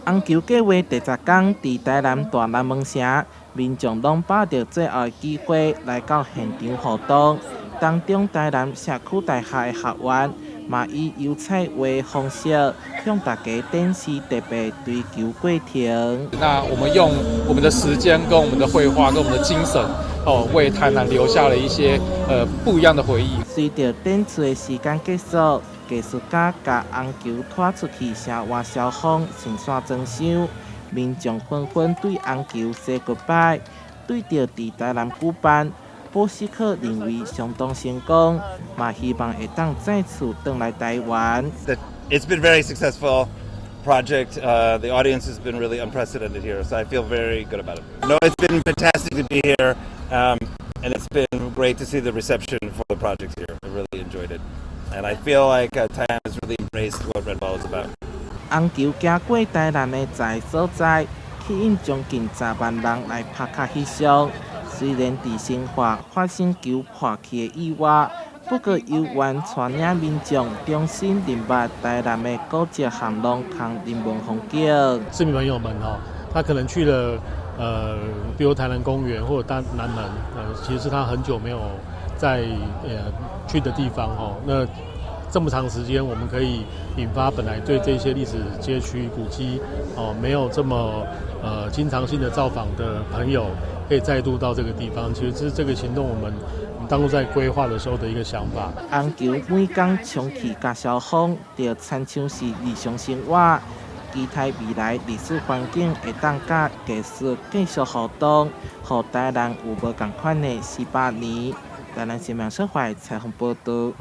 紅球計畫第十工佇台南大南門城，民眾攏把著最後的機會來到現場互動。當中，台南社區大學的學員嘛以油彩畫方式向大家展示特別追求過程。那我們用我們的時間、跟我們的繪畫、跟我們的精神，哦，為台南留下了一些不一樣的回憶。隨著展出的時間結束，藝術家共紅球拖出去城外消風，順紲裝箱，民眾紛紛對紅球 say goodbye。對著佇台南舉辦，波斯克認為相當成功，嘛希望會當再次轉來台灣。 It's been very successful project. The audience has been really unprecedented here, so I feel very good about it. No, it's been fantastic to be here, and it's been great to see the reception for the project here. I really enjoyed it. And I feel like Taiwan has really embraced what Red Ball is about. 紅球行過台南的十个所在，吸引將近10萬人來拍卡翕相。雖然佇新化發生球破去的意外，不過猶原帶領民眾重新認捌台南的古蹟巷弄和人文風景。市民朋友們哈，他可能去了比如台南公園或者大南門，其實是他很久沒有在去的地方哦。那這麼長時間，我們可以引發本來對這些歷史街區古蹟哦沒有這麼經常性的造訪的朋友，可以再度到這個地方。其實這是這個行動，我們當初在規劃的時候的一個想法。紅球每工充氣佮消風，就親像是日常生活。期待未來歷史環境會當佮藝術繼續互動，予台南有無仝款的400年。台南新聞社會採訪報導。